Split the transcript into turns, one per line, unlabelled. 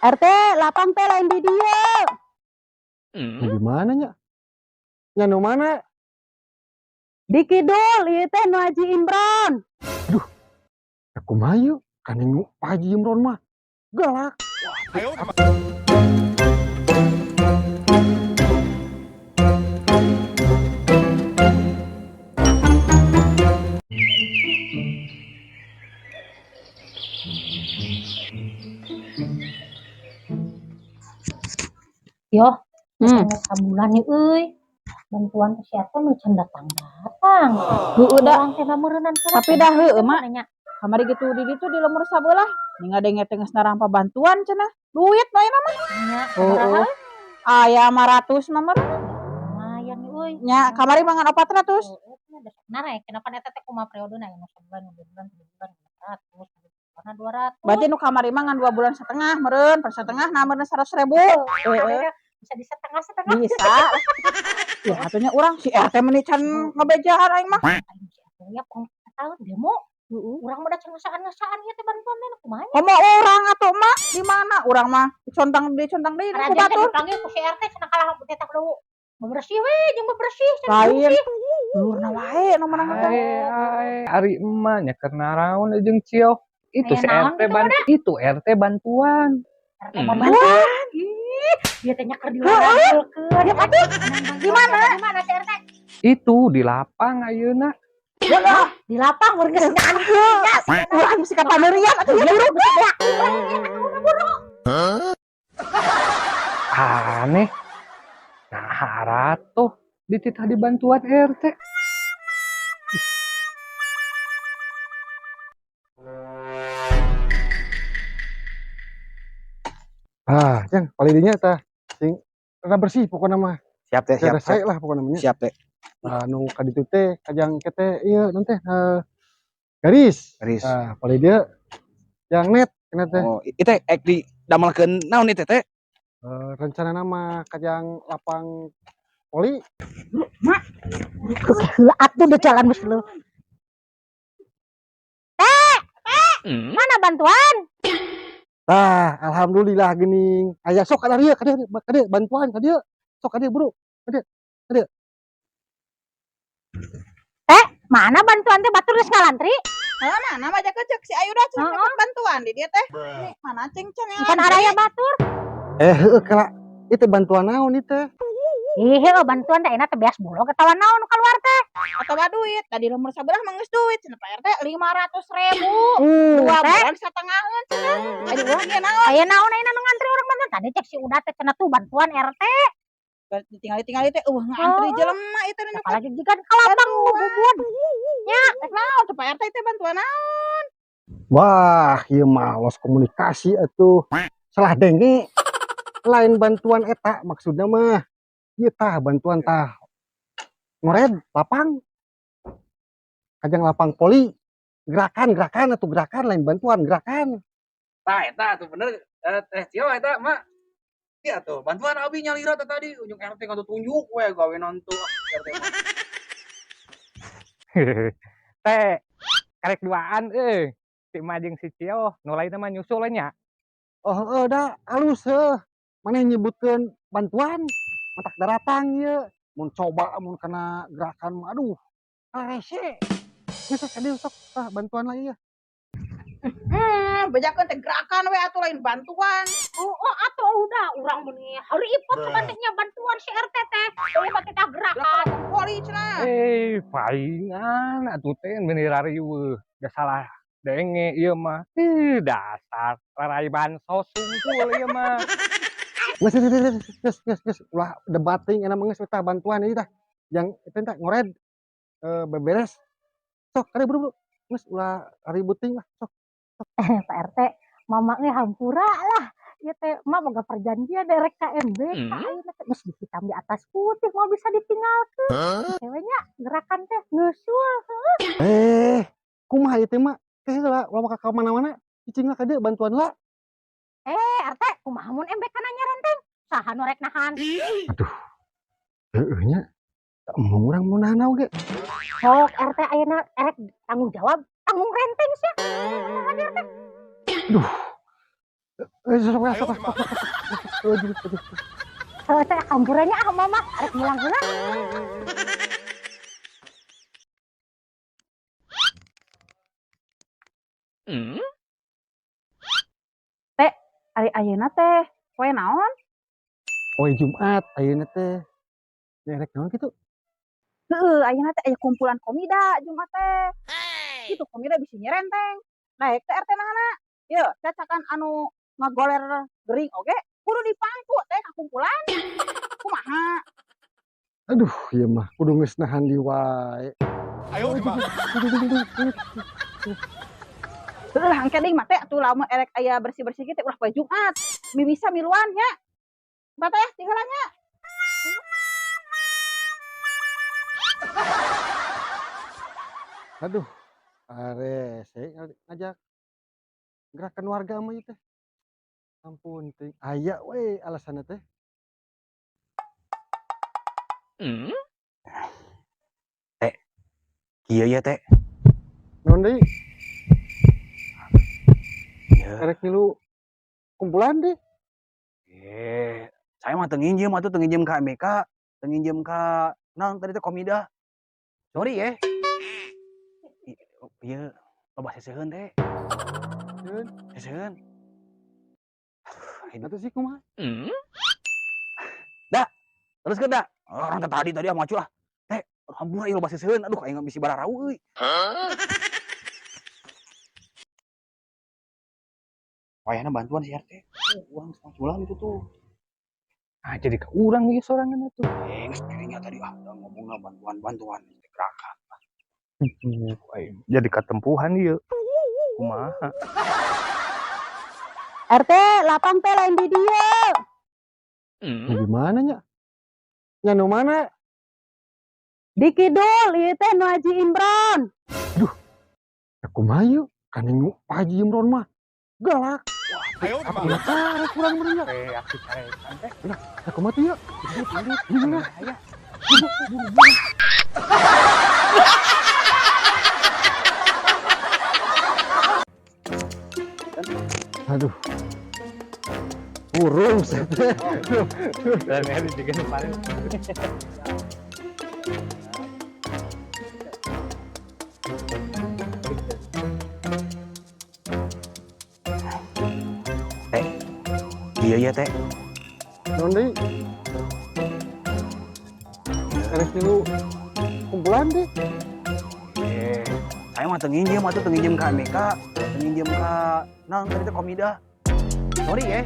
RT, lapang teh lain di dieu.
Di mana nya? Nya nu mana?
Di kidul ieu teh nu Haji Imron.
Aku mayu kan nu Pak Haji Imron mah galak.
Yo, sabulan nih euy. Bantuan ke siapa nu can datang-datang.
Heueuh da.
Urang teh meureunnan.
Tapi dah heueuh, Mak.
Nanya.
Kamari gitu di ditu di lembur sabelah. Ning ngadenge teh geus narampa bantuan cenah. Duit nu ayeuna mah.
Nya,
Heueuh.
sabaraha?
Aya 500 mah meureun.
Lumayan nih euy.
Nya kamari mah ngan 400.
Heueuh, nya besok narek. Kenapa eta teh kumaha periodena aya nu sabulan, nu 2 bulan, 3 bulan, 500, bulan 200.
Berarti nu kamari mah ngan 2 bulan setengah meureun, per setengah nah meureun 100 ribu. Heeh.
Bisa di setengah-setengah.
Bisa. Ya atunya urang si RT meni can ngebejaan aing mah.
Aing si RT nya pong tahun demo. Urang mah da can ngasaan-ngasaan ieu teh bantuan teh kumaha nya?
Komo urang atuh mah di mana urang mah dicontang dicontang deui ku
Raja teh
batur.
Dipanggil ku si RT cenah kalah teh lu bebersih we jeung bebersih cenah
Lain.
bebersih.
Dulurna wae nu menang teh.
Ae, ae, ari emak nya keur naraon jeung Cio. Itu
Aya
si
naon
RT
gitu,
ban itu RT bantuan.
RT bantuan. Ih, dia teh nya keur diwaralkeun.
Ya atuh.
Di mana? Di mana si RT?
Itu di lapang ayeuna.
Di lapang mun geus ngantri nya.
Urang bisi kapanerian atuh ya buru.
Aneh. Nah, harato dititah dibantuan RT.
Ah, jang palidinya tah sing rada bersih pokoknya mah.
Siap teh, siap,
Rada sae
siap.
lah pokoknya mah nya.
Siap teh.
Anu ka ditu teh kajang kete ieu naon teh garis.
Garis.
Ah, palih dieu yang net kena teh.
Oh, itu teh ek di damelkeun naon ieu teh teh?
Rencana nama kajang lapang voli.
Heula atuh udah jalan geus lu. Teh, mana bantuan?
Tah, alhamdulillah geuning. Aya sok ka dieu, ka dieu, ka dieu bantuan ka dieu. Sok ka dieu, Bro. Ka dieu. Ka dieu.
Teh, mana bantuan teh batur geus ngalantri?
Heeh, mana mah jaga cek si Ayu dah cek
Heeh.
dapat bantuan di dia teh. Nih, mana cing can yang
Can araya batur.
Eh, heueuh kela. Itu bantuan naon ieu teh?
Ih, heueuh bantuan teh enak teh beas bulog atawa naon nu kaluar teh.
Atawa duit. Tadi lembur sabelah mah geus duit cenah Pak RT 500 ribu. 2
Teh,
bulan setengaheun cenah. Aduh urang ge naon?
Aya naon ayeuna nu ngantri urang bantuan? Tadi cek si Uda teh cenah tuh bantuan RT.
Ditinggali-tingali teh eueuh ngantri
Oh.
jelema itu nu
Apalagi jika ka lapang bubun.
Nya, rek naon tuh Pak RT teh bantuan naon?
Wah, ieu mah los komunikasi atuh. Salah denge. Lain bantuan eta maksudna mah. Ieu tah bantuan tah. Ngored lapang. Kajang lapang voli. Gerakan, gerakan atuh gerakan lain bantuan, gerakan.
Tah eta tuh bener teh Cio eta mak. Iya tuh, bantuan abi nyalira teh tadi ujung RT ngadu tunjuk we gawe nonton RT mah.
Teh, karek duaan euy. Si emak jeung si Cio, nu lainna mah nyusul we nya.
Oh, heueuh da alus heuh. Maneh nyebutkeun bantuan, matak daratang ieu. Mun coba mun kana gerakan mah aduh, rese. Geus ka dieu sok tah bantuan lah ieu.
Bejakeun teh gerakan we atuh lain bantuan.
Oh, atuh udah urang mun hari ipot sebandingnya bantuan si RT teh. Eueuh mah teh gerakan.
Gerakan voli cenah.
Eh, palingan atuh teh bener riweuh. Da salah denge ieu mah. Ih, dasar rarai bansos sungkul ieu mah.
Geus geus geus geus geus geus ulah debat teuing enak mah geus tah bantuan ieu tah. Yang itu tah ngored beberes. Sok ka dieu buru-buru. Geus ulah ribut teuing lah sok.
Pak RT, mama ge hampura lah. Ieu teh mah boga perjanjian derek KMB ayeuna teh geus hitam di atas putih mau bisa ditinggalkeun. Ceweknya gerakan teh nyusul.
Eh, kumaha ieu teh mah? Teh heula ulah maka ka mana-mana. Cicing lah ka dieu bantuan lah.
Eh, RT, kumaha mun MBK nanya renteng? Saha nu rek nahan?
Aduh. Heueuh nya. Embung urang mau nahan oge.
Sok RT ayeuna erek tanggung jawab, tanggung renteng sia.
Duh. Sok sok sok. Aduh, aduh.
Heuh teh hampurannya ah mama arek mulang heula.
Teh, ari ayeuna teh poe naon?
Poe Jumat ayeuna teh. Nya rek naon kitu?
Heeh, ayeuna teh aya kumpulan komida Jumat teh. Kitu komida bisi nyerenteng. Naik teh RT nahana. Yeuh, cacakan anu ngagoler gering oge kudu dipangku teh ka kumpulan. Kumaha?
Aduh, ieu mah kudu geus nahan di wae.
Heuh, engke deui mah teh atuh lamun erek aya bersih-bersih kieu teh ulah poe Jumat. Mimisa miluan nya. Mbak teh tinggalan nya.
Aduh, arese ngajak gerakan warga mah ieu teh. Ampun teuing, aya we alasanna teh.
Teh. Kieu ye teh.
Naon deui?
Ieu.
Erek milu kumpulan deui.
Saya mah teu nginjem atuh, teu nginjem ka MBK, teu nginjem ka naon tadi teh komida. Sorry ye. Ieu loba seuseuheun teh.
Seuseuheun?
Seuseuheun.
Atuh sih kumaha?
Da, teruskeun da. Orang teh tadi ah macu ah. Teh, hampura ieu loba seuseuheun. Aduh aing bisi bararau euy. Wayahna bantuan si RT. Oh, urang geus maculan itu tuh.
Ah, jadi ke urang ieu sorangan atuh.
Geus dirinya tadi ah udah ngomongna bantuan-bantuan gerakan.
Aing jadi katempuhan ieu. Kumaha?
RT, lapang teh lain di dieu.
Di mana nya? Nya nu mana?
Di kidul ieu teh nu Haji Imron.
Aduh. Ya kumaha ieu? Kan nu Pak Haji Imron mah galak. Apa cara kurang meureun nya?
Aksi carekan teh.
Nah, ya kumaha tuh ieu? Gimana? Aduh. Burung saya teh.
Dan ini juga nu paling.
Teh. Iya iya teh.
Naon deui? Erek milu kumpulan deui.
Saya mah teu nginjem atuh, teu nginjem ka MBK, teu nginjem ka naon tadi teh komida. Sorry ye.